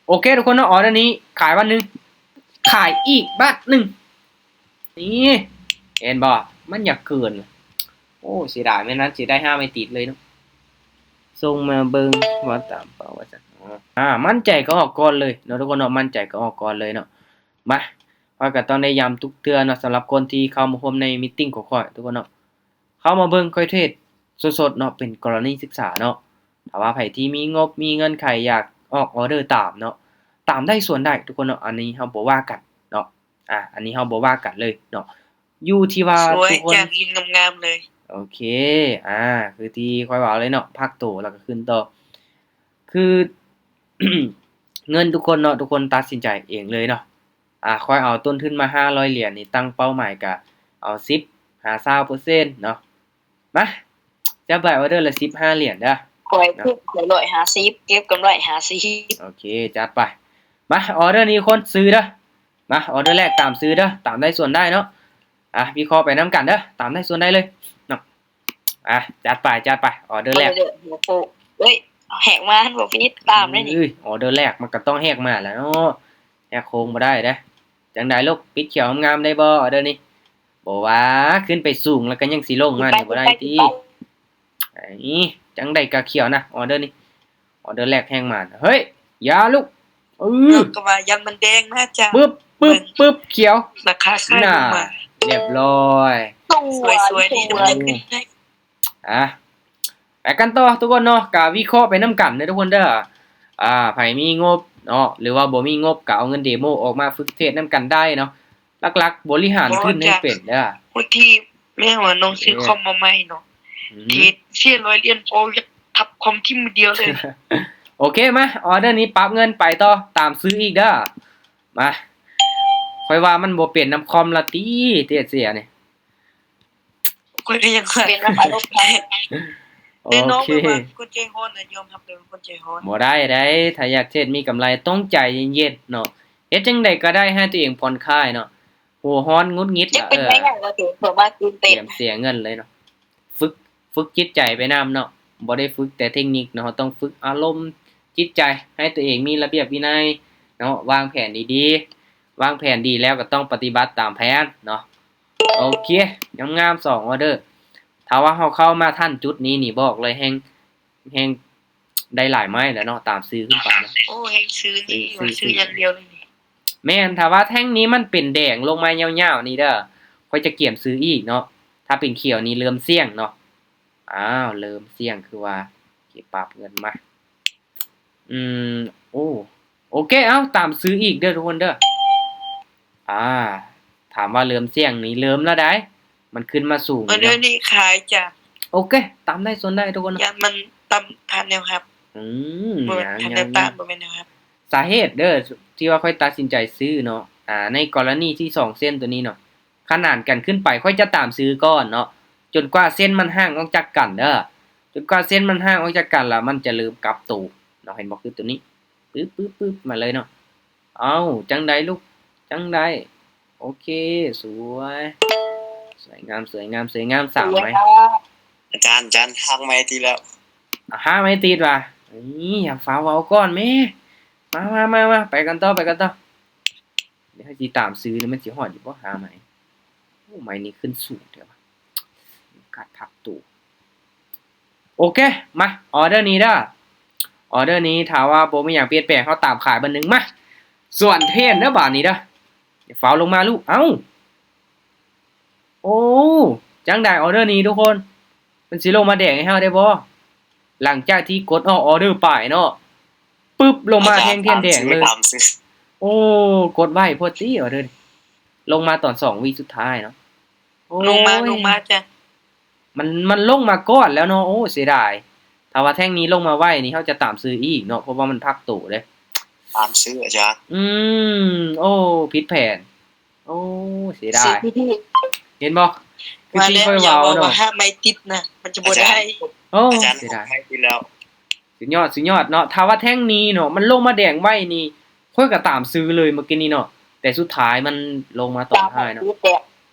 ໂອເຄທຸກຄົນເນາະ ອໍເດີນີ້ຂາຍບາດໜຶ່ງ ຂາຍອີກບາດໜຶ່ງ ນີ້ ເຫັນບໍ່ ມັນຢາກເກີນ ໂອ້ ເສຍດາຍ ແມ່ນນັ້ນຊິໄດ້ຫ້າໄມ້ຕິດເລີຍເນາະ ສົ່ງມາເບິ່ງວ່າຕາມເປົ້າວ່າຊັ້ນ ອາ ໝັ້ນໃຈກໍອອກກ່ອນເລີຍເນາະທຸກຄົນເນາະ ໝັ້ນໃຈກໍອອກກ່ອນເລີຍເນາະ ມາ ຂ້ອຍກໍຕ້ອງໄດ້ຢ້ຳທຸກເທື່ອເນາະ ສຳລັບຄົນທີ່ເຂົ້າມາຮ່ວມໃນມີດຕິງຂອງຂ້ອຍທຸກຄົນເນາະ ເຂົ້າມາເບິ່ງຂ້ອຍເທຣດສົດໆເນາະ ເປັນກໍລະນີສຶກສາເນາະ ຖ້າວ່າໃຜທີ່ມີງົບມີເງື່ອນໄຂຢາກອອກອໍເດີຕາມເນາະ ຕາມໄດ້ສ່ວນໄດ້ທຸກຄົນເນາະ ອັນນີ້ເຮົາບໍ່ວ່າກັນເນາະ ອາ ອັນນີ້ເຮົາບໍ່ວ່າກັນເລີຍເນາະ ຢູ່ທີ່ວ່າທຸກຄົນ ສວຍຈາກຫີນງາມໆເລີຍ ໂອເຄ ອາ ຄືທີ່ຂ້ອຍເວົ້າເລີຍເນາະ ພັກໂຕແລ້ວກໍຂຶ້ນຕໍ່ ຄື ເງິນທຸກຄົນເນາະ ທຸກຄົນຕັດສິນໃຈເອງເລີຍເນາະ ອາ ຂ້ອຍເອົາຕົ້ນທຶນມາຫ້າຮ້ອຍຫຼຽນນີ້ ຕັ້ງເປົ້າໝາຍກະເອົາສິບຫາຊາວເປີເຊັນເນາະ ມາ ຈັບໄປອໍເດີລະສິບຫ້າຫຼຽນເດີ ຂ້ອຍເກັບ ຂ້ອຍຮ້ອຍຫ້າສິບ ເກັບກຳໄລຫ້າສິບ ໂອເຄ ຈັດໄປ ມາ ອໍເດີນີ້ຄົນຊື້ເດີ ມາ ອໍເດີແລກຕາມຊື້ເດີ ຕາມໄດ້ສ່ວນໄດ້ເນາະ ອາ ວິເຄາະໄປນຳກັນເດີ ຕາມໄດ້ສ່ວນໄດ້ເລີຍເນາະ ອາ ຈັດໄປ ຈັດໄປ ອໍເດີແລກ ເອີຍ ແຫກມາບໍ່ຜິດຕາມໄດ້ນີ້ ເອີຍ ອໍເດີແລກມັນກໍຕ້ອງແຫກມາແຫຼະເນາະ ແຫກໂຄ້ງບໍ່ໄດ້ເດ້ ຈັ່ງໃດລູກ ປິດຂຽວງາມໆໄດ້ບໍ່ ອໍເດີນີ້ ບໍ່ວ່າຂຶ້ນໄປສູງແລ້ວກໍຍັງຊິລົງມານີ້ບໍ່ໄດ້ຕິ ໄອ້ ຈັ່ງໃດກໍຂຽວນະ ອໍເດີນີ້ ອໍເດີແລກແຮງມານ ເຮີ້ຍ ຢ່າລູກ ເອີ ກໍວ່າຢ້ານມັນແດງນະ ຈະປຶບ ປຶບ ປຶບ ຂຽວ ລາຄາຂາຍລົງມາ ລຽບຮ້ອຍ ສວຍໆນີ້ ອາ ໄປກັນຕໍ່ທຸກຄົນເນາະ ກະວິເຄາະໄປນຳກັນເດີທຸກຄົນເດີ ອາ ໃຜມີງົບເນາະ ຫຼືວ່າບໍ່ມີງົບ ກະເອົາເງິນເດໂມອອກມາຝຶກເທຣດນຳກັນໄດ້ເນາະ ຫຼັກໆບໍລິຫານທຶນໃຫ້ເປັນເດີ ຄົນທີ່ ແມ່ນວ່ານ້ອງຊື້ຄອມມາໃໝ່ເນາະ ເທຣດເສຍຮ້ອຍຫຼຽນ ໂອ້ ຢາກທັບຄອມຖິ້ມມື້ດຽວເລີຍ ໂອເຄ ມາ ອໍເດີນີ້ປັບເງິນໄປຕໍ່ ຕາມຊື້ອີກເດີ ມາ ຂ້ອຍວ່າມັນບໍ່ເປັນນຳຄອມລະຕິ ເທຣດເສຍນີ້ ຂ້ອຍກໍຍັງວ່າ ເປັນນຳອາລົມ ໂອເຄ ແຕ່ນ້ອງແບບວ່າຄົນໃຈຮ້ອນນະ ຍອມຮັບເລີຍວ່າຄົນໃຈຮ້ອນ ບໍ່ໄດ້ໃດ໋ ຖ້າຢາກເທຣດມີກຳໄລຕ້ອງໃຈເຢັນໆເນາະ ເຮັດຈັ່ງໃດກໍໄດ້ໃຫ້ຕົວເອງຜ່ອນຄາຍເນາະ ຫົວຮ້ອນຫງຸດຫງິດ ເອີ ເປັນຫຍັງກໍຖືວ່າຕື່ນເຕັ້ນ ຕຽມເສຍເງິນເລີຍເນາະ ຝຶກ ຝຶກຈິດໃຈໄປນຳເນາະ ບໍ່ໄດ້ຝຶກແຕ່ເທັກນິກເນາະ ເຮົາຕ້ອງຝຶກອາລົມຈິດໃຈ ໃຫ້ຕົວເອງມີລະບຽບວິໄນເນາະ ວາງແຜນດີໆ ວາງແຜນດີແລ້ວກໍຕ້ອງປະຕິບັດຕາມແຜນເນາະ ໂອເຄ ງາມໆ ສອງອໍເດີ ຖ້າວ່າເຮົາເຂົ້າມາທັນຈຸດນີ້ນີ້ ບອກເລີຍແຮງ ແຮງໄດ້ຫຼາຍໄມ້ແລ້ວເນາະ ຕາມຊື້ຂຶ້ນໄປເນາະ ໂອ້ ແຮງຊື້ນີ້ ຊື້ ຊື້ ຊື້ຢ່າງດຽວເລີຍນີ້ ແມ່ນ ຖ້າວ່າແທ່ງນີ້ມັນເປັນແດງລົງມາຍາວໆນີ້ເດີ ຂ້ອຍຈະກຽມຊື້ອີກເນາະ ຖ້າເປັນຂຽວນີ້ເລີ່ມສ່ຽງເນາະ ອ້າວ ເລີ່ມສ່ຽງ ຄືວ່າເກັບປັບເງິນມາ ອືມ ໂອ້ ໂອເຄ ເອົ້າ ຕາມຊື້ອີກເດີທຸກຄົນເດີ ອາ ຖາມວ່າເລີ່ມສ່ຽງນີ້ ເລີ່ມແລ້ວໃດ໋ ມັນຂຶ້ນມາສູງ ເອີ ແລ້ວເດີນີ້ຂາຍຈ້ະ ໂອເຄ ຕາມໄດ້ສ່ວນໄດ້ທຸກຄົນ ຢ້ານມັນຕ່ຳຜ່ານແນວຮັບ ອືມ ບໍ່ແມ່ນ ຍັງ ຜ່ານແນວຕ້ານ ຍັງ ບໍ່ແມ່ນແນວຮັບ ສາເຫດເດີ ທີ່ວ່າຂ້ອຍຕັດສິນໃຈຊື້ເນາະ ອາ ໃນກໍລະນີທີ່ສອງເສັ້ນໂຕນີ້ເນາະ ຂະໜານກັນຂຶ້ນໄປ ຂ້ອຍຈະຕາມຊື້ກ່ອນເນາະ ຈົນກວ່າເສັ້ນມັນຫ່າງອອກຈາກກັນເດີ ຈົນກວ່າເສັ້ນມັນຫ່າງອອກຈາກກັນ ແລ້ວມັນຈະເລີ່ມກັບໂຕເນາະ ເຫັນບໍ່ ຄືໂຕນີ້ ປຶບ ປຶບ ປຶບ ມາເລີຍເນາະ ເອົ້າ ຈັ່ງໃດລູກ ຈັ່ງໃດ ໂອເຄ ສວຍ ສວຍງາມ ສວຍງາມ ສວຍງາມ ສາມໄມ້ ອາຈານ ອາຈານ ຫ້າໄມ້ຕິດແລ້ວ ຫ້າໄມ້ຕິດຫວາ ນີ້ ຢ່າຟ້າວເວົ້າກ່ອນແມ້ ມາ ມາ ມາ ມາ ໄປກັນຕໍ່ ໄປກັນຕໍ່ ດຽວເຮົາຊິຕາມຊື້ ມັນຊິຮອດຢູ່ບໍ່ ຫ້າໄມ້ ໂອ້ ໄມ້ນີ້ຂຶ້ນສູງແທ້ຫວາ ໂອກາດພັກໂຕ ໂອເຄ ມາ ອໍເດີນີ້ເດີ ອໍເດີນີ້ ຖ້າວ່າບໍ່ມີຫຍັງປ່ຽນແປງ ເຮົາຕາມຂາຍບາດໜຶ່ງ ມາ ສວນເທຣນເດີບາດນີ້ເດີ ຢ່າຟ້າວລົງມາລູກ ເອົ້າ ໂອ້ ຈັ່ງໃດ ອໍເດີນີ້ທຸກຄົນ ມັນຊິລົງມາແດງໃຫ້ເຮົາໄດ້ບໍ່? ຫຼັງຈາກທີ່ກົດອອກອໍເດີໄປເນາະ ປຶບ ລົງມາແທ່ງທຽນແດງເລີຍ ໂອ້ ກົດໄວໂພດຕິ ອໍເດີນີ້ ລົງມາຕອນສອງວິສຸດທ້າຍເນາະ ໂອ້ຍ ລົງມາ ລົງມາຈ້ະ ມັນ ມັນລົງມາກ່ອນແລ້ວເນາະ ໂອ້ ເສຍດາຍ ຖ້າວ່າແທ່ງນີ້ລົງມາໄວນີ້ ເຮົາຈະຕາມຊື້ອີກເນາະ ເພາະວ່າມັນພັກໂຕເດ້ ຕາມຊື້ອາຈານ ອືມ ໂອ້ ຜິດແຜນ ໂອ້ ເສຍດາຍ ເຫັນບໍ່ ຄືທີ່ຂ້ອຍເວົ້າເນາະ ວ່າແລ້ວ ຢ່າເວົ້າວ່າຫ້າໄມ້ຕິດນະ ມັນຈະບໍ່ໄດ້ ໂອ້ ເສຍດາຍ ອາຈານ ຫົກໄມ້ຕິດແລ້ວ ສຸດຍອດ ສຸດຍອດເນາະ ຖ້າວ່າແທ່ງນີ້ເນາະ ມັນລົງມາແດງໄວນີ້ ຂ້ອຍກໍຕາມຊື້ເລີຍເມື່ອກີ້ນີ້ເນາະ ແຕ່ສຸດທ້າຍມັນລົງມາຕອນທ້າຍເນາະ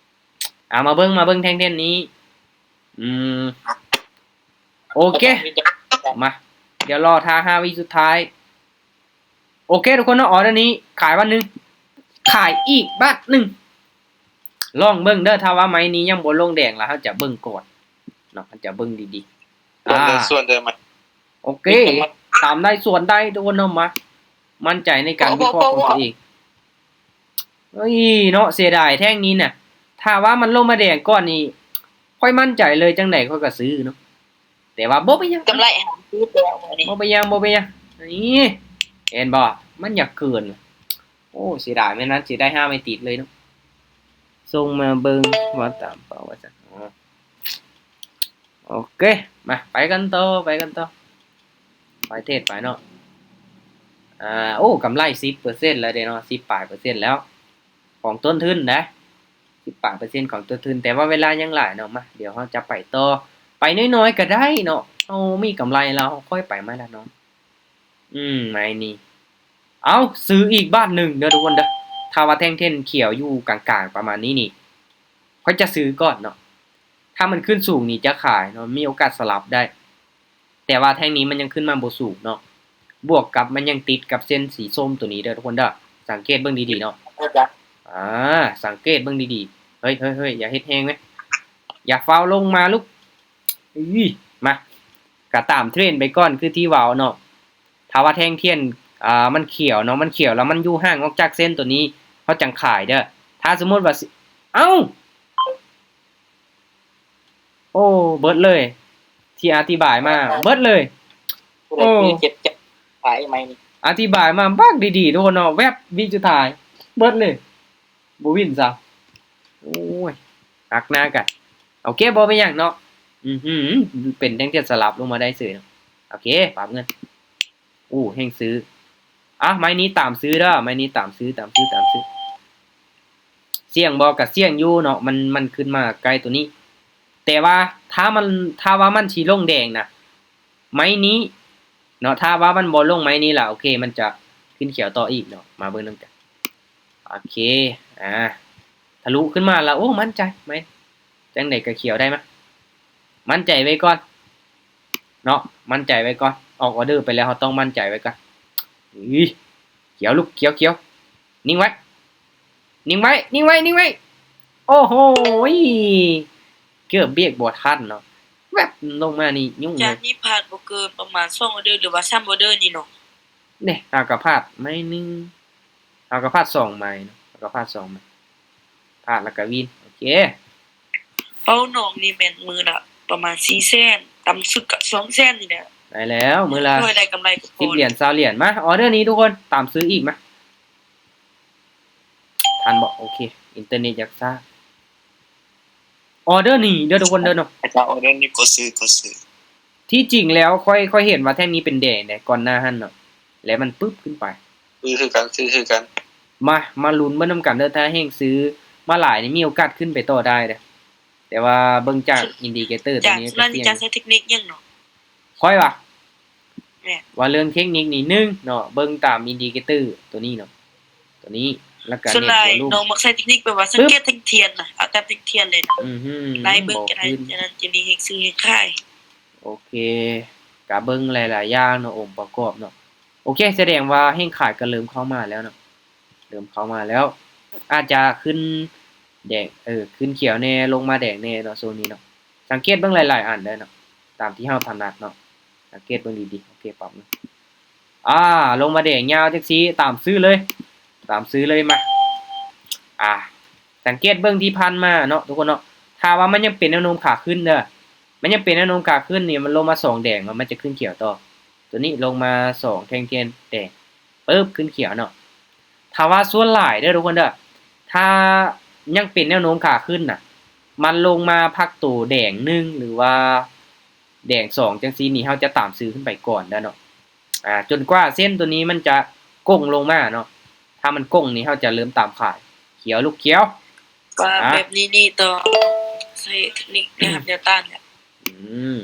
ເອົາ ມາເບິ່ງ ມາເບິ່ງແທ່ງເທຣນນີ້ ອືມ ໂອເຄ ມາ ດຽວລໍຖ້າຫ້າວິສຸດທ້າຍ ໂອເຄທຸກຄົນເນາະ ອໍເດີນີ້ຂາຍບາດໜຶ່ງ ຂາຍອີກບາດໜຶ່ງ ລອງເບິ່ງເດີ. ຖ້າວ່າໄມ້ນີ້ຍັງບໍ່ລົງແດງລະ ເຮົາຈະເບິ່ງກ່ອນເນາະ ເຮົາຈະເບິ່ງດີໆ ອ່າ ສວນໄດ້ໄໝ? ໂອເຄ ຕາມໄດ້ສວນໄດ້ທຸກຄົນເນາະ ມາ ໝັ້ນໃຈໃນການວິເຄາະຂອງຕົວເອງ. ເອີຍເນາະ ເສຍດາຍແທ່ງນີ້ນະ ຖ້າວ່າມັນລົງມາແດງກ່ອນນີ້ ຂ້ອຍໝັ້ນໃຈເລີຍ ຈັ່ງໃດຂ້ອຍກໍຊື້ເນາະ. ແຕ່ວ່າບໍ່ເປັນຫຍັງ ກຳໄລຫາຊື້ແລ້ວມື້ນີ້ ບໍ່ເປັນຫຍັງ ບໍ່ເປັນຫຍັງ. ນີ້ ເຫັນບໍ່ ມັນຢາກເກີນ. ໂອ້ ເສຍດາຍ ແມ່ນນັ້ນຊິໄດ້ຫ້າໄມ້ຕິດເລີຍເນາະ. ສົ່ງມາເບິ່ງວ່າຕາມເປົ້າວ່າຊັ້ນ. ໂອເຄ ມາ ໄປກັນຕໍ່ ໄປກັນຕໍ່ ໄປເທຣດໄປເນາະ. ອ່າ ໂອ້ ກຳໄລສິບເປີເຊັນແລ້ວເດ້ເນາະ ສິບປາຍເປີເຊັນແລ້ວ ຂອງຕົ້ນທຶນນະ ສິບປາຍເປີເຊັນຂອງຕົ້ນທຶນ ແຕ່ວ່າເວລາຍັງຫຼາຍເນາະ. ມາ ດຽວເຮົາຈະໄປຕໍ່ ໄປນ້ອຍໆກໍໄດ້ເນາະ ເຮົາມີກຳໄລແລ້ວ ເຮົາຄ່ອຍໄປໃໝ່ລະເນາະ. ອືມ ໄມ້ນີ້ ເອົາ ຊື້ອີກບາດໜຶ່ງເດີທຸກຄົນເດີ. ຖ້າວ່າແທ່ງທຽນຂຽວຢູ່ກາງໆປະມານນີ້ນີ້ ຂ້ອຍຈະຊື້ກ່ອນເນາະ. ຖ້າມັນຂຶ້ນສູງນີ້ຈະຂາຍເນາະ ມີໂອກາດສະຫຼັບໄດ້ ແຕ່ວ່າແທ່ງນີ້ມັນຍັງຂຶ້ນມາບໍ່ສູງເນາະ ບວກກັບມັນຍັງຕິດກັບເສັ້ນສີສົ້ມຕົວນີ້ເດີທຸກຄົນເດີ. ສັງເກດເບິ່ງດີໆເນາະ ອາ ສັງເກດເບິ່ງດີໆ. ເຮີ້ຍໆໆ ຢ່າເຮັດແຮງເວີຍ ຢ່າຟ້າວລົງມາລູກ. ອີ ມາ ກະຕາມເທຣນໄປກ່ອນ ຄືທີ່ເວົ້າເນາະ. ຖ້າວ່າແທ່ງທຽນ ອ່າ ມັນຂຽວເນາະ ມັນຂຽວແລ້ວມັນຢູ່ຫ່າງອອກຈາກເສັ້ນຕົວນີ້ ເຮົາຈັ່ງຂາຍເດີ. ຖ້າສົມມຸດວ່າ ເອົ້າ ໂອ້ ເບິດເລີຍ ທີ່ອະທິບາຍມາ ເບິດເລີຍ. ໂອ້ ເຈັບຂາຍໄມ້ນີ້ ອະທິບາຍມາບັກດີໆ ທຸກຄົນເນາະ ແວັບ ວິສຸດທ້າຍ ເບິດເລີຍ. ບໍ່ວິນຊະ ໂອ້ຍ ຫັກໜ້າກັນ. ໂອເຄ ບໍ່ເປັນຫຍັງເນາະ. ອືຫື ເປັນແທ່ງທຽນສະຫຼັບລົງມາໄດ້ເສີຍເນາະ. ໂອເຄ ປັບເງິນ. ໂອ້ ແຮ່ງຊື້ ອ່ະ ໄມ້ນີ້ຕາມຊື້ເດີ ໄມ້ນີ້ຕາມຊື້ ຕາມຊື້ ຕາມຊື້. ສ່ຽງບໍ່ ກະສ່ຽງຢູ່ເນາະ ມັນ ມັນຂຶ້ນມາໃກ້ຕົວນີ້ ແຕ່ວ່າຖ້າມັນ ຖ້າວ່າມັນຊິລົງແດງນະ ໄມ້ນີ້ເນາະ ຖ້າວ່າມັນບໍ່ລົງໄມ້ນີ້ລະ ໂອເຄ ມັນຈະຂຶ້ນຂຽວຕໍ່ອີກເນາະ. ມາເບິ່ງນຳກັນ. ໂອເຄ ອ່າ ທະລຸຂຶ້ນມາລະ ໂອ້ ໝັ້ນໃຈ ໄມ້ ຈັ່ງໃດກໍຂຽວໄດ້ມະ ໝັ້ນໃຈໄວ້ກ່ອນເນາະ ໝັ້ນໃຈໄວ້ກ່ອນ. ອອກອໍເດີໄປແລ້ວ ເຮົາຕ້ອງໝັ້ນໃຈໄວ້ກ່ອນ. ອີ ຂຽວລູກ ຂຽວ ຂຽວ ນິ່ງໄວ້ ນິ່ງໄວ້ ນິ່ງໄວ້ ນິ່ງໄວ້. ໂອ້ໂຫ ເກືອບເບຣກບໍ່ທັນເນາະ ແວັບລົງມານີ້ ຫຍຸ້ງເລີຍ. ຈາກນີ້ພາດບໍ່ເກີນປະມານສອງອໍເດີ ຫຼືວ່າສາມອໍເດີນີ້ເນາະ. ເດ້ ເຮົາກໍພາດໄມ້ໜຶ່ງ ເຮົາກໍພາດສອງໄມ້ເນາະ ເຮົາກໍພາດສອງໄມ້ ພາດແລ້ວກໍວິນ. ໂອເຄ ເປົ້ານ້ອງນີ້ແມ່ນມື້ລະປະມານສີ່ແສນ ຕ່ຳສຸດກໍສອງແສນນີ້ແຫຼະ. ໄດ້ແລ້ວ ມື້ລະ ຂ້ອຍໄດ້ກຳໄລກໍພໍ ສິບຫຼຽນ ຊາວຫຼຽນ. ມາ ອໍເດີນີ້ທຸກຄົນ ຕາມຊື້ອີກມາ. ທັນບໍ່? ໂອເຄ ອິນເຕີເນັດຢາກຊ້າ. ອໍເດີນີ້ເດີທຸກຄົນເດີເນາະ ຖ້າອໍເດີນີ້ກໍຊື້ ກໍຊື້. ທີ່ຈິງແລ້ວຂ້ອຍ ຂ້ອຍເຫັນວ່າແທ່ງນີ້ເປັນແດງເດ້ ກ່ອນໜ້າຫັ້ນເນາະ ແລ້ວມັນປຶບຂຶ້ນໄປ. ຊື້ຄືກັນ ຊື້ຄືກັນ. ມາ ມາລຸ້ນເບິ່ງນຳກັນເດີ ຖ້າແຮ່ງຊື້ມາຫຼາຍນີ້ມີໂອກາດຂຶ້ນໄປຕໍ່ໄດ້ເດ້ ແຕ່ວ່າເບິ່ງຈາກອິນດິເຄເຕີຕົວນີ້ກໍສ່ຽງ. ຈາກນັ້ນຈະໃຊ້ເທັກນິກຫຍັງເນາະ? ຂ້ອຍຫວາ? ແມ່ນ ວ່າເລື່ອງເທັກນິກນີ້ ໜຶ່ງເນາະ ເບິ່ງຕາມອິນດິເຄເຕີຕົວນີ້ເນາະ ຕົວນີ້ ແລ້ວກໍ ສ່ວນຫຼາຍນ້ອງມັກໃຊ້ເທັກນິກແບບວ່າສັງເກດແທ່ງທຽນນະ ເອົາຕາມແທ່ງທຽນເລີຍນະ ໄລ່ເບິ່ງກໍໄດ້ ຈາກນັ້ນຈະມີແຮງຊື້ແຮງຂາຍ. ໂອເຄ ກະເບິ່ງຫຼາຍໆຢ່າງເນາະ ອົງປະກອບເນາະ. ໂອເຄ ສະແດງວ່າແຮງຂາຍກໍເລີ່ມເຂົ້າມາແລ້ວເນາະ ເລີ່ມເຂົ້າມາແລ້ວ ອາດຈະຂຶ້ນແດງ ເອີ ຂຶ້ນຂຽວແດ່ ລົງມາແດງແດ່ເນາະ ຊ່ວງນີ້ເນາະ. ສັງເກດເບິ່ງຫຼາຍໆອັນເດີເນາະ ຕາມທີ່ເຮົາຖະໜັດເນາະ ສັງເກດເບິ່ງດີໆ. ໂອເຄ ປັບ ອາ ລົງມາແດງຍາວຈັ່ງຊີ້ ຕາມຊື້ເລີຍ ຕາມຊື້ເລີຍ. ມາ ອາ ສັງເກດເບິ່ງທີ່ຜ່ານມາເນາະທຸກຄົນເນາະ ຖ້າວ່າມັນຍັງເປັນແນວໂນ້ມຂາຂຶ້ນເດີ ມັນຍັງເປັນແນວໂນ້ມຂາຂຶ້ນນີ້ ມັນລົງມາສອງແດງ ມັນຈະຂຶ້ນຂຽວຕໍ່ ຕົວນີ້ລົງມາສອງແທ່ງທຽນແດງ ປຶບ ຂຶ້ນຂຽວເນາະ. ຖ້າວ່າສ່ວນຫຼາຍເດີທຸກຄົນເດີ ຖ້າຍັງເປັນແນວໂນ້ມຂາຂຶ້ນນະ ມັນລົງມາພັກໂຕແດງໜຶ່ງ ຫຼືວ່າແດງສອງຈັ່ງຊີ້ນີ້ ເຮົາຈະຕາມຊື້ຂຶ້ນໄປກ່ອນເດີເນາະ ອາ ຈົນກວ່າເສັ້ນຕົວນີ້ມັນຈະໂກ່ງລົງມາເນາະ. ຖ້າມັນໂກ່ງນີ້ ເຮົາຈະເລີ່ມຕາມຂາຍ. ຂຽວລູກຂຽວ ວ່າແບບນີ້ນີ້ຕ້ອງໃຊ້ເທັກນິກແນວຮັບແນວຕ້ານແຫຼະ. ອືມ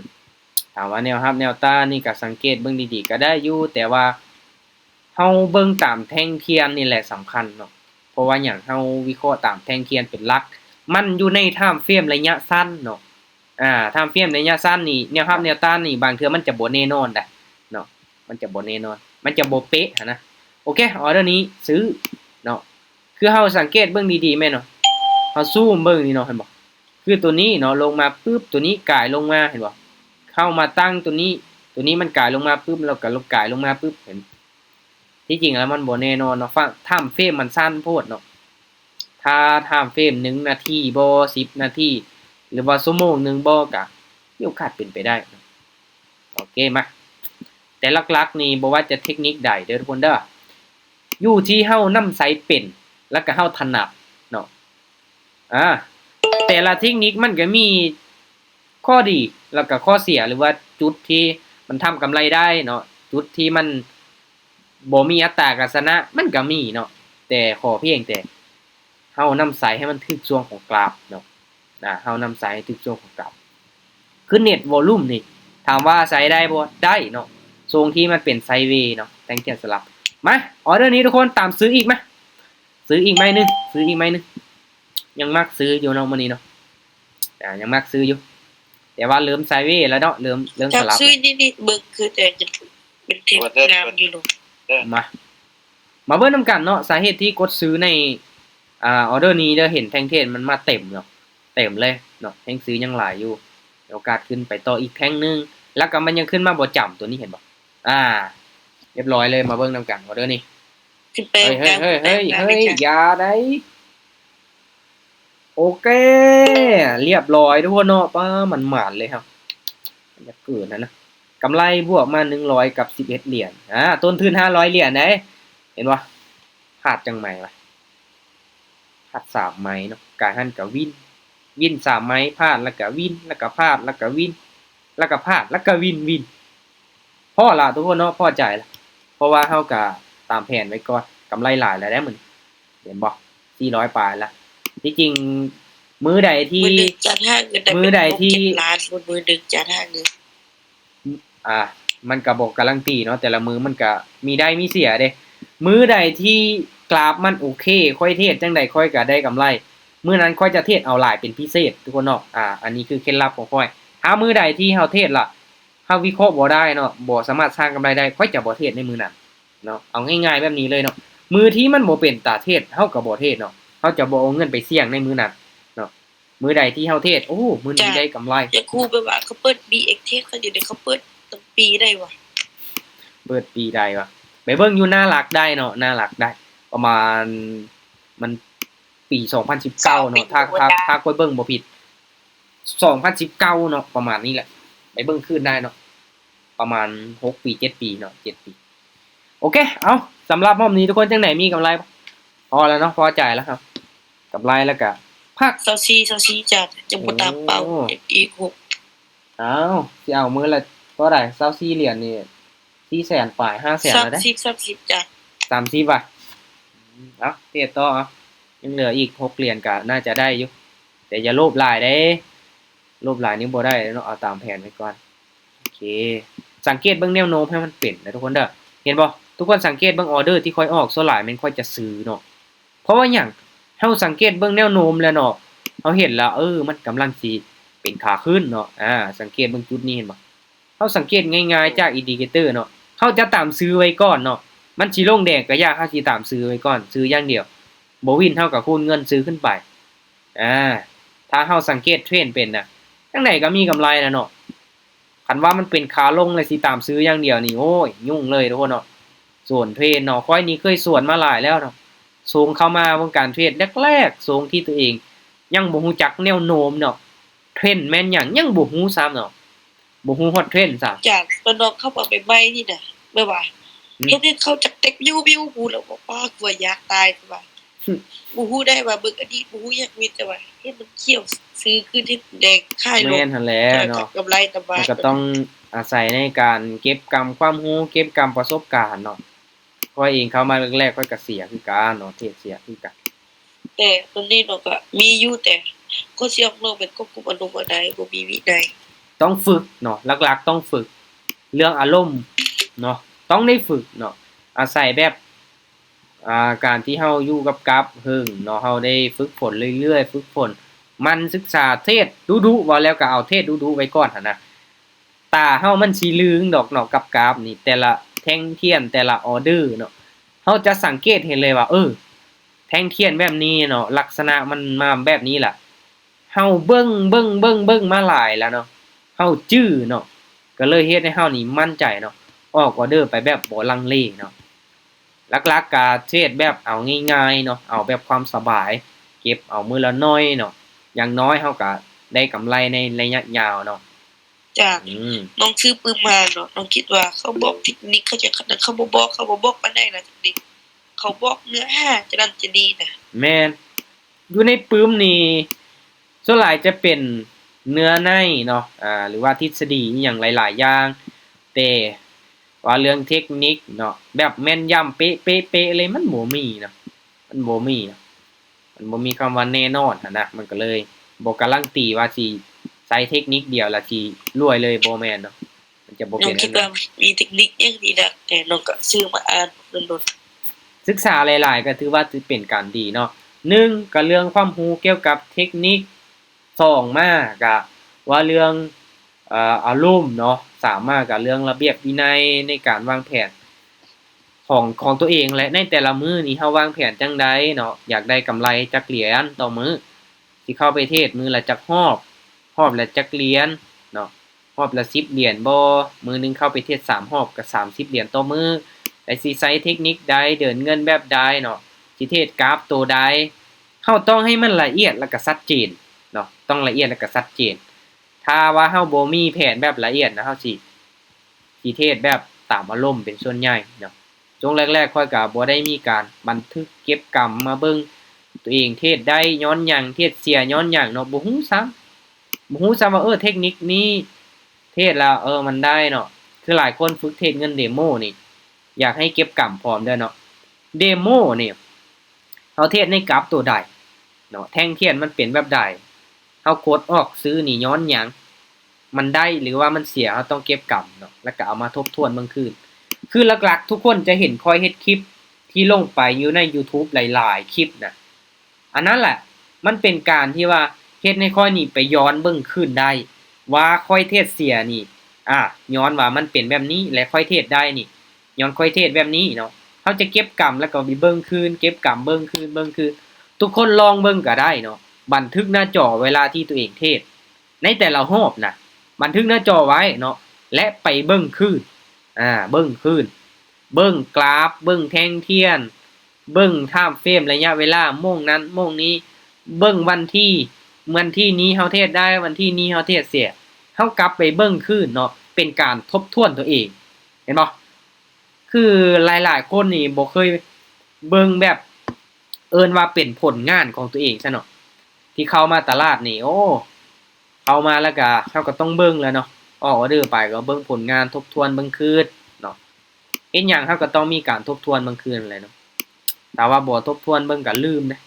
ຖ້າວ່າແນວຮັບແນວຕ້ານນີ້ກໍສັງເກດເບິ່ງດີໆກໍໄດ້ຢູ່ ແຕ່ວ່າ ເຮົາເບິ່ງຕາມແທ່ງທຽນນີ້ແຫຼະສຳຄັນເນາະ. ເພາະວ່າຫຍັງ? ເຮົາວິເຄາະຕາມແທ່ງທຽນເປັນຫຼັກ ມັນຢູ່ໃນທາມເຟຣມໄລຍະສັ້ນເນາະ. ອາ ທາມເຟຣມໄລຍະສັ້ນນີ້ ແນວຮັບແນວຕ້ານນີ້ ບາງເທື່ອມັນຈະບໍ່ແນ່ນອນໃດ໋ເນາະ ມັນຈະບໍ່ແນ່ນອນ ມັນຈະບໍ່ເປະຫັ້ນນະ. ໂອເຄ ອໍເດີນີ້ຊື້ເນາະ. ຄືເຮົາສັງເກດເບິ່ງດີໆແມ່ນເນາະ ເຮົາຊູມເບິ່ງນີ້ເນາະ ເຫັນບໍ່? ຄືໂຕນີ້ເນາະ ລົງມາປຶບ ໂຕນີ້ກາຍລົງມາ ເຫັນບໍ່? ເຮົາມາຕັ້ງໂຕນີ້ ໂຕນີ້ມັນກາຍລົງມາປຶບ ແລ້ວກໍກາຍລົງມາປຶບ ເຫັນ? ທີ່ຈິງແລ້ວມັນບໍ່ແນ່ນອນເນາະ ທາມເຟຣມມັນສັ້ນໂພດເນາະ. ຖ້າທາມເຟຣມໜຶ່ງນາທີບໍ ສິບນາທີ ຫຼືວ່າຊົ່ວໂມງໜຶ່ງບໍ ກະມີໂອກາດເປັນໄປໄດ້ເນາະ. ໂອເຄ ມາ ແຕ່ຫຼັກໆນີ້ບໍ່ວ່າຈະເທັກນິກໃດເດີທຸກຄົນເດີ ຢູ່ທີ່ເຮົານຳໃຊ້ເປັນ ແລ້ວກະເຮົາຖະໜັດເນາະ. ອາ ແຕ່ລະເທັກນິກມັນກະມີຂໍ້ດີ ແລ້ວກະຂໍ້ເສຍ ຫຼືວ່າຈຸດທີ່ມັນທຳກຳໄລໄດ້ເນາະ ຈຸດທີ່ມັນບໍ່ມີອັດຕາການຊະນະ ມັນກະມີເນາະ ແຕ່ຂໍພຽງແຕ່ ເຮົານຳໃຊ້ໃຫ້ມັນຖືກຊ່ວງຂອງກຣາຟເນາະ ນະ ເຮົານຳໃຊ້ໃຫ້ຖືກຊ່ວງຂອງກຣາຟ. ຄືເນັດວໍລຸ່ມນີ້ ຖາມວ່າໃຊ້ໄດ້ບໍ່? ໄດ້ເນາະ ຊ່ວງທີ່ມັນເປັນໄຊເວເນາະ ແທ່ງທຽນສະຫຼັບ. ມາ ອໍເດີນີ້ທຸກຄົນ ຕາມຊື້ອີກ ມາ ຊື້ອີກໄມ້ໜຶ່ງ ຊື້ອີກໄມ້ໜຶ່ງ. ຍັງມັກຊື້ຢູ່ເນາະມື້ນີ້ເນາະ ອາ ຍັງມັກຊື້ຢູ່ ແຕ່ວ່າເລີ່ມໄຊເວແລ້ວເນາະ ເລີ່ມ ເລີ່ມສະຫຼັບ ຊື້ນີ້ ນີ້ເບິ່ງຄືແຕ່ຍັງເປັນເທດງາມຢູ່ເນາະ. ມາ ມາເບິ່ງນຳກັນເນາະ ສາເຫດທີ່ກົດຊື້ໃນ ອາ ອໍເດີນີ້ເດີ ເຫັນແທ່ງເທດມັນມາເຕັມເນາະ ເຕັມເລີຍເນາະ ແຮງຊື້ຍັງຫຼາຍຢູ່ ມີໂອກາດຂຶ້ນໄປຕໍ່ອີກແທ່ງໜຶ່ງ ແລ້ວກໍມັນຍັງຂຶ້ນມາບໍ່ຈຳ ໂຕນີ້ເຫັນບໍ່? ອາ ຮຽບຮ້ອຍເລີຍ ມາເບິ່ງນຳກັນ ອໍເດີນີ້ ຂຶ້ນໄປ ເຮີ້ຍ ເຮີ້ຍ ເຮີ້ຍ ເຮີ້ຍ ຢ່າໄດ໋. ໂອເຄ ຮຽບຮ້ອຍທຸກຄົນເນາະ ປ້າ ມັນໝານເລີຍເຮົາ ຢາກເກີນຫັ້ນນະ ກຳໄລບວກມາໜຶ່ງຮ້ອຍກັບສິບເອັດຫຼຽນ ອາ ຕົ້ນທຶນຫ້າຮ້ອຍຫຼຽນເດ້ ເຫັນບໍ່? ພາດຈັກໄມ້ວະ ພາດສາມໄມ້ເນາະ ກາຍຫັ້ນກະວິນ ວິນສາມໄມ້ ພາດແລ້ວກະວິນ ແລ້ວກະພາດ ແລ້ວກະວິນ ແລ້ວກະພາດ ແລ້ວກະວິນ ວິນ ພໍລະທຸກຄົນເນາະ ພໍໃຈລະ ເພາະວ່າເຮົາກະຕາມແຜນໄວ້ກ່ອນ ກຳໄລຫຼາຍແລ້ວເດ້ມື້ນີ້ ເຫັນບໍ່? ສີ່ຮ້ອຍປາຍລະ ທີ່ຈິງມື້ໃດທີ່ ມື້ໜຶ່ງຈັດຫາເງິນໄດ້ ມື້ໃດທີ່ ເປັນຫົກເຈັດລ້ານ ມື້ໜຶ່ງຈັດຫາເງິນ ອ່າ ມັນກະບໍ່ກາຣັນຕີເນາະ ແຕ່ລະມື້ມັນກະມີໄດ້ມີເສຍເດ້ ມື້ໃດທີ່ກຣາຟມັນໂອເຄ ຂ້ອຍເທດຈັ່ງໃດຂ້ອຍກະໄດ້ກຳໄລ ມື້ນັ້ນຂ້ອຍຈະເທດເອົາຫຼາຍເປັນພິເສດທຸກຄົນເນາະ ອ່າ ອັນນີ້ຄືເຄັດລັບຂອງຂ້ອຍ ຖ້າມື້ໃດທີ່ເຮົາເທດລະ ເຮົາວິເຄາະບໍ່ໄດ້ເນາະ ບໍ່ສາມາດສ້າງກຳໄລໄດ້ ຂ້ອຍຈະບໍ່ເທດໃນມື້ນັ້ນເນາະ ເອົາງ່າຍໆແບບນີ້ເລີຍເນາະ ມື້ທີ່ມັນບໍ່ເປັນຕາເທດ ເຮົາກະບໍ່ເທດເນາະ ເຮົາຈະບໍ່ເອົາເງິນໄປສ່ຽງໃນມື້ນັ້ນເນາະ ມື້ໃດທີ່ເຮົາເທດ ໂອ້ ມື້ນີ້ໄດ້ກຳໄລ ຢາກຮູ້ແບບວ່າເຂົາເປີດບີເອັກເທດ ເຂົາຢູ່ໃດ ເຂົາເປີດຕັ້ງປີໃດວະ ເປີດປີໃດວະ ໄປເບິ່ງຢູ່ໜ້າຫຼັກໄດ້ເນາະ ໜ້າຫຼັກໄດ້ ປະມານ ມັນປີສອງພັນສິບເກົ້າເນາະ ຖ້າ ຖ້າ ຖ້າຂ້ອຍເບິ່ງບໍ່ຜິດ ສອງພັນສິບເກົ້າເນາະ ປະມານນີ້ແຫຼະ ໄປເບິ່ງຄືນໄດ້ເນາະ ປະມານຫົກປີ ເຈັດປີເນາະ ເຈັດປີ ໂອເຄ ເອົາ ສຳລັບຮອບນີ້ທຸກຄົນຈັ່ງໃດ ມີກຳໄລບໍ່? ພໍແລ້ວເນາະ ພໍໃຈແລ້ວເຮົາ ກຳໄລແລ້ວກະພັກ ຊາວສີ່ ຊາວສີ່ ຈານ ຍັງບໍ່ຕາມເປົ້າ ໂອ້ ອີກຫົກ ອ້າວ ຊິເອົາມື້ລະເທົ່າໃດ? ຊາວສີ່ຫຼຽນນີ້ ສີ່ແສນປາຍ ຫ້າແສນແລ້ວເດ້ ສາມສິບ ສາມສິບ ຈ້ະ ສາມສິບຫວາ? ເອົາ ເທດຕໍ່ ເອົາ ຍັງເຫຼືອອີກຫົກຫຼຽນກະໜ້າຈະໄດ້ຢູ່ ແຕ່ຢ່າໂລບຫຼາຍເດ້ ໂລບຫຼາຍນີ້ບໍ່ໄດ້ເນາະ ເອົາຕາມແຜນໄວ້ກ່ອນ ໂອເຄ ສັງເກດເບິ່ງແນວໂນ້ມໃຫ້ມັນເປັນເດີທຸກຄົນເດີ ເຫັນບໍ່? ທຸກຄົນສັງເກດເບິ່ງອໍເດີທີ່ຂ້ອຍອອກ ສ່ວນຫຼາຍແມ່ນຂ້ອຍຈະຊື້ເນາະ ເພາະວ່າຫຍັງ? ເຮົາສັງເກດເບິ່ງແນວໂນ້ມແລ້ວເນາະ ເຮົາເຫັນແລ້ວ ເອີ ມັນກຳລັງຊິເປັນຂາຂຶ້ນເນາະ ອາ ສັງເກດເບິ່ງຈຸດນີ້ເຫັນບໍ່? ເຮົາສັງເກດງ່າຍໆຈາກອິນດິເຄເຕີເນາະ ເຮົາຈະຕາມຊື້ໄວ້ກ່ອນເນາະ ມັນຊິລົງແດງກະຢ່າ ເຮົາຊິຕາມຊື້ໄວ້ກ່ອນ ຊື້ຢ່າງດຽວ ບໍ່ວິນເຮົາກະຄູນເງິນຊື້ຂຶ້ນໄປ ອາ ຖ້າເຮົາສັງເກດເທຣນເປັນນະ ຈັ່ງໃດກະມີກຳໄລນະເນາະ ຄັນວ່າມັນເປັນຂາລົງແລ້ວຊິຕາມຊື້ຢ່າງດຽວນີ້ ໂອ້ຍ ຫຍຸ້ງເລີຍທຸກຄົນເນາະ ໂຊນເທຣນເນາະ ຂ້ອຍນີ້ເຄີຍສວນມາຫຼາຍແລ້ວເນາະ ຊ່ວງເຂົ້າມາວົງການເທຣດແລກໆ ຊ່ວງທີ່ໂຕເອງຍັງບໍ່ຮູ້ຈັກແນວໂນ້ມເນາະ ເທຣນແມ່ນຫຍັງ ຍັງບໍ່ຮູ້ຊ້ຳເນາະ ບໍ່ຮູ້ຮອດເທຣນຊ້ຳ ຈາກຕອນນ້ອງເຂົ້າມາໃໝ່ໆນີ້ນະ ແບບວ່າ ອືມ ເຮັດໃຫ້ເຂົາຈັກເຕັກວິວໆ ຮູ້ແລ້ວວ່າ ປ້າ ກວ່າຢາກຕາຍ ກວ່າ ບໍ່ຮູ້ໄດ້ວ່າເບິ່ງອັນນີ້ ບໍ່ຮູ້ຫຍັງ ມີແຕ່ວ່າເຮັດມັນຂຽວຊື້ຂຶ້ນ ເຮັດແດງຂາຍລົງ ແມ່ນຫັ້ນແຫຼະເນາະ ກຳໄລຕາມມາ ມັນກະຕ້ອງອາໄສໃນການເກັບກຳຄວາມຮູ້ ເກັບກຳປະສົບການເນາະ ຂ້ອຍເອງເຂົ້າມາແລກໆ ຂ້ອຍກະເສຍຄືກັນເນາະ ເທຣດເສຍຄືກັນ ແຕ່ຕອນນີ້ເນາະກະມີຢູ່ ແຕ່ກໍຊິອອກນອກແມ່ນຄວບຄຸມອາລົມບໍ່ໄດ້ ບໍ່ມີວິໄນ ຕ້ອງຝຶກເນາະ ຫຼັກໆຕ້ອງຝຶກ ເລື່ອງອາລົມເນາະ ຕ້ອງໄດ້ຝຶກເນາະ ອາໄສແບບ ອ່າ ການທີ່ເຮົາຢູ່ກັບກາບເຫິງເນາະ ເຮົາໄດ້ຝຶກຝົນເລື້ອຍໆ ຝຶກຝົນ ໝັ່ນສຶກສາເທຣດດຸໆ ເວົ້າແລ້ວກະເອົາເທຣດດຸໆໄວ້ກ່ອນຫັ້ນນະ ຕາເຮົາມັນຊິລຶງດອກເນາະ ກັບກາບນີ້ ແຕ່ລະແທ່ງທຽນ ແຕ່ລະອໍເດີເນາະ ເຮົາຈະສັງເກດເຫັນເລີຍວ່າ ເອີ ແທ່ງທຽນແບບນີ້ເນາະ ລັກສະນະມັນມາແບບນີ້ລະ ເຮົາເບິ່ງ ເບິ່ງ ເບິ່ງ ເບິ່ງມາຫຼາຍແລ້ວເນາະ ເຮົາຈື່ເນາະ ກໍເລີຍເຮັດໃຫ້ເຮົານີ້ໝັ້ນໃຈເນາະ ອອກອອເດີໄປແບບບໍ່ລັງເລເນາະ. ຫຼັກໆກະເທຣດແບບເອົາງ່າຍໆເນາະ ເອົາແບບຄວາມສະບາຍ ເກັບເອົາມື້ລະໜ້ອຍເນາະ ຢ່າງໜ້ອຍເຮົາກະໄດ້ກຳໄລໃນໄລຍະຍາວເນາະ. ຈ້າ ອືມ ນ້ອງຊື້ປຶ້ມມາເນາະ ນ້ອງຄິດວ່າເຂົາບອກເທັກນິກ ເຂົາຈະ ເຂົາບໍ່ບອກ ເຂົາບໍ່ບອກປານໃດນະເທັກນິກ ເຂົາບອກເນື້ອຫາຈະນັ້ນຈະນີ້ນະ. ແມ່ນ ຢູ່ໃນປຶ້ມນີ້ ສ່ວນຫຼາຍຈະເປັນເນື້ອໃນເນາະ ອາ ຫຼືວ່າທິດສະດີອີ່ຫຍັງຫຼາຍໆຢ່າງ ແຕ່ວ່າເລື່ອງເທັກນິກເນາະ ແບບແມ່ນຢຳເປະໆໆເລີຍ ມັນບໍ່ມີເນາະ ມັນບໍ່ມີເນາະ ມັນບໍ່ມີຄຳວ່າແນ່ນອນຫັ້ນນະ ມັນກໍເລີຍບໍ່ກາລັນຕີວ່າຊິໃຊ້ເທັກນິກດຽວແລ້ວຊິລວຍເລີຍ ບໍ່ແມ່ນເນາະ ມັນຈະບໍ່ເປັນແນວນັ້ນ. ນ້ອງຄິດວ່າມີເທັກນິກຫຍັງດີນະ ແຕ່ນ້ອງກໍຊື້ມາອ່ານດົນໆ ສຶກສາຫຼາຍໆກໍຖືວ່າຈະເປັນການດີເນາະ. ໜຶ່ງ ກໍເລື່ອງຄວາມຮູ້ກ່ຽວກັບເທັກນິກ, ສອງ ມາກໍວ່າເລື່ອງ ເອີ ອາລົມເນາະ, ສາມ ມາກໍເລື່ອງລະບຽບວິໄນໃນການວາງແຜນຂອງ ຂອງຕົວເອງ ແລະ ໃນແຕ່ລະມື້ນີ້ເຮົາວາງແຜນຈັ່ງໃດເນາະ, ຢາກໄດ້ກຳໄລຈັກຫຼຽນຕໍ່ມື້ ຊິເຂົ້າໄປເທຣດມື້ລະຈັກຮອບ, ຮອບລະຈັກຫຼຽນເນາະ, ຮອບລະສິບຫຼຽນບໍ່, ມື້ໜຶ່ງເຂົ້າໄປເທຣດສາມຮອບກໍສາມສິບຫຼຽນຕໍ່ມື້, ແລະ ຊິໃຊ້ເທັກນິກໃດ, ເດີນເງິນແບບໃດເນາະ, ຊິເທຣດກາຟໂຕໃດ, ເຮົາຕ້ອງໃຫ້ມັນລະອຽດ ແລະ ກໍຊັດເຈນເນາະ, ຕ້ອງລະອຽດ ແລະ ກໍຊັດເຈນ. ຖ້າວ່າເຮົາບໍ່ມີແຜນແບບລະອຽດນະ, ເຮົາຊິ ຊິເທຣດແບບຕາມອາລົມເປັນສ່ວນໃຫຍ່ເນາະ. ຊ່ວງແລກໆ ຂ້ອຍກໍບໍ່ໄດ້ມີການບັນທຶກເກັບກຳມາເບິ່ງ ຕົວເອງເທຣດໄດ້ຍ້ອນຫຍັງ, ເທຣດເສຍຍ້ອນຫຍັງເນາະ, ບໍ່ຮູ້ຊ້ຳ ບໍ່ຮູ້ຊ້ຳວ່າ ເອີ ເທັກນິກນີ້ເທຣດແລ້ວ ເອີ ມັນໄດ້ເນາະ. ຄືຫຼາຍຄົນຝຶກເທຣດເງິນເດໂມນີ້ ຢາກໃຫ້ເກັບກຳພ້ອມເດີເນາະ. ເດໂມນີ້ ເຮົາເທຣດໃນກາຟໂຕໃດເນາະ, ແທ່ງທຽນມັນເປັນແບບໃດ, ເຮົາກົດອອກຊື້ນີ້ຍ້ອນຫຍັງ, ມັນໄດ້ ຫຼືວ່າມັນເສຍ, ເຮົາຕ້ອງເກັບກຳເນາະ ແລ້ວກໍເອົາມາທົບທວນເບິ່ງຄືນ. ຄືຫຼັກໆ ທຸກຄົນຈະເຫັນຂ້ອຍເຮັດຄລິບທີ່ລົງໄປຢູ່ໃນ YouTube ຫຼາຍໆ ຄລິບນະ, ອັນນັ້ນແຫຼະ ມັນເປັນການທີ່ວ່າເຮັດໃຫ້ຂ້ອຍນີ້ໄປຍ້ອນເບິ່ງຄືນໄດ້ວ່າຂ້ອຍເທຣດເສຍນີ້ ອາ ຍ້ອນວ່າມັນເປັນແບບນີ້ ແລະ ຂ້ອຍເທຣດໄດ້ນີ້ ຍ້ອນຂ້ອຍເທຣດແບບນີ້ເນາະ. ເຮົາຈະເກັບກຳແລ້ວກໍໄປເບິ່ງຄືນ, ເກັບກຳເບິ່ງຄືນ, ເບິ່ງຄືນ. ທຸກຄົນລອງເບິ່ງກໍໄດ້ເນາະ, ບັນທຶກໜ້າຈໍເວລາທີ່ຕົວເອງເທຣດໃນແຕ່ລະຮອບນະ, ບັນທຶກໜ້າຈໍໄວ້ເນາະ ແລະ ໄປເບິ່ງຄືນ, ອາ ເບິ່ງຄືນ, ເບິ່ງກຣາຟ, ເບິ່ງແທ່ງທຽນ, ເບິ່ງທາມເຟຣມ ໄລຍະເວລາ, ໂມງນັ້ນໂມງນີ້, ເບິ່ງວັນທີ, ວັນທີນີ້ເຮົາເທຣດໄດ້, ວັນທີນີ້ເຮົາເທຣດເສຍ, ເຮົາກັບໄປເບິ່ງຄືນເນາະ, ເປັນການທົບທວນຕົວເອງ, ເຫັນບໍ່? ຄືຫຼາຍໆຄົນນີ້ບໍ່ເຄີຍເບິ່ງແບບ ເອີ້ນວ່າເປັນຜົນງານຂອງຕົວເອງຊະເນາະ, ທີ່ເຂົ້າມາຕະຫຼາດນີ້ ໂອ້ ເຂົ້າມາແລ້ວກະ ເຮົາກໍຕ້ອງເບິ່ງແຫຼະເນາະ, ອອກອອເດີໄປກໍເບິ່ງຜົນງານ, ທົບທວນເບິ່ງຄືນເນາະ. ເຮັດຫຍັງເຮົາກໍຕ້ອງມີການທົບທວນເບິ່ງຄືນແຫຼະເນາະ, ຖ້າວ່າບໍ່ທົບທວນເບິ່ງກໍລືມເດ້.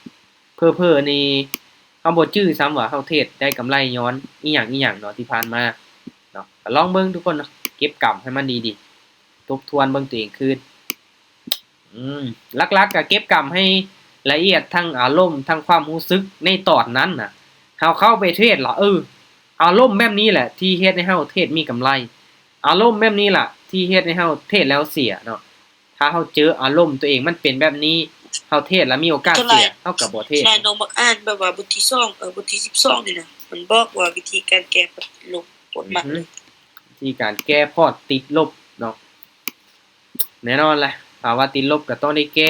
ເຜີໆນີ້ເຮົາບໍ່ຈື່ຊ້ຳວ່າເຮົາເທຣດໄດ້ກຳໄລຍ້ອນອີ່ຫຍັງອີ່ຫຍັງເນາະ ທີ່ຜ່ານມາເນາະ. ກໍລອງເບິ່ງທຸກຄົນເນາະ, ເກັບກຳໃຫ້ມັນດີໆ, ທົບທວນເບິ່ງຕົວເອງຄືນ. ອືມ ຫຼັກໆກໍເກັບກຳໃຫ້ລະອຽດ ທັງອາລົມ ທັງຄວາມຮູ້ສຶກໃນຕອນນັ້ນນະ. ເຮົາເຂົ້າໄປເທຣດລະ ເອີ ອາລົມແບບນີ້ແຫຼະທີ່ເຮັດໃຫ້ເຮົາເທຣດມີກຳໄລ, ອາລົມແບບນີ້ລະທີ່ເຮັດໃຫ້ເຮົາເທຣດແລ້ວເສຍເນາະ. ຖ້າເຮົາເຈີອາລົມຕົວເອງມັນເປັນແບບນີ້, ເຮົາເທຣດລະມີໂອກາດເສຍ, ເຮົາກໍບໍ່ເທຣດ. ຫຼາຍນ້ອງມັກອ່ານແບບວ່າບົດທີສອງ ເອີ ບົດທີສິບສອງນີ້ນະ, ມັນບອກວ່າວິທີການແກ້ພອດຕິດລົບ ໂຄດມັກເລີຍ. ອືຮຶ ວິທີການແກ້ພອດຕິດລົບເນາະ. ແນ່ນອນແຫຼະ ຖ້າວ່າຕິດລົບກໍຕ້ອງໄດ້ແກ້.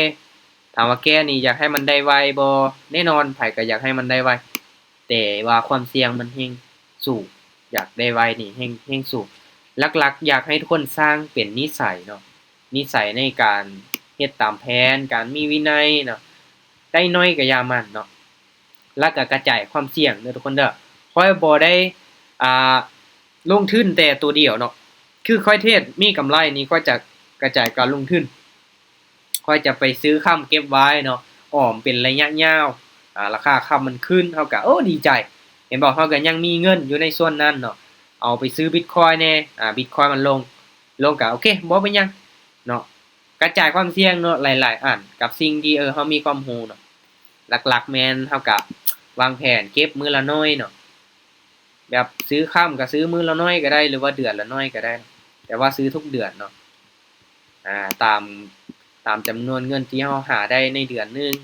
ຖາມວ່າແກ້ນີ້ຢາກໃຫ້ມັນໄດ້ໄວບໍ່? ແນ່ນອນ ໃຜກໍຢາກໃຫ້ມັນໄດ້ໄວ, ແຕ່ວ່າຄວາມສ່ຽງມັນແຮງສູງ, ຢາກໄດ້ໄວນີ້ແຮງ ແຮງສູງ. ຫຼັກໆ ຢາກໃຫ້ທຸກຄົນສ້າງເປັນນິໄສເນາະ, ນິໄສໃນການເຮັດຕາມແຜນ, ການມີວິໄນເນາະ, ໄດ້ໜ້ອຍກໍຢ່າໝັ່ນເນາະ. ແລ້ວກໍກະຈາຍຄວາມສ່ຽງເດີທຸກຄົນເດີ. ຂ້ອຍບໍ່ໄດ້ ອ່າ ລົງທຶນແຕ່ໂຕດຽວເນາະ, ຄືຂ້ອຍເທຣດມີກຳໄລນີ້ ຂ້ອຍຈະກະຈາຍການລົງທຶນ, ຂ້ອຍຈະໄປຊື້ຄຳເກັບໄວ້ເນາະ, ອອມເປັນໄລຍະຍາວ, ອ່າ ລາຄາຄຳມັນຂຶ້ນ ເຮົາກະ ໂອ້ ດີໃຈ ເຫັນບໍ່, ເຮົາກະຍັງມີເງິນຢູ່ໃນສ່ວນນັ້ນເນາະ, ເອົາໄປຊື້ບິດຄອຍແດ່, ອ່າ ບິດຄອຍມັນລົງ ລົງກະໂອເຄ ບໍ່ເປັນຫຍັງເນາະ. ກະຈາຍຄວາມສ່ຽງເນາະ ຫຼາຍໆອັນ ກັບສິ່ງທີ່ ເອີ ເຮົາມີຄວາມຮູ້ເນາະ. ຫຼັກໆແມ່ນເຮົາກະວາງແຜນເກັບມື້ລະໜ້ອຍເນາະ, ແບບຊື້ຄຳກະຊື້ມື້ລະໜ້ອຍກະໄດ້ ຫຼືວ່າເດືອນລະໜ້ອຍກະໄດ້, ແຕ່ວ່າຊື້ທຸກເດືອນເນາະ ອາ ຕາມ ຕາມຈຳນວນເງິນທີ່ເຮົາຫາໄດ້ໃນເດືອນໜຶ່ງ.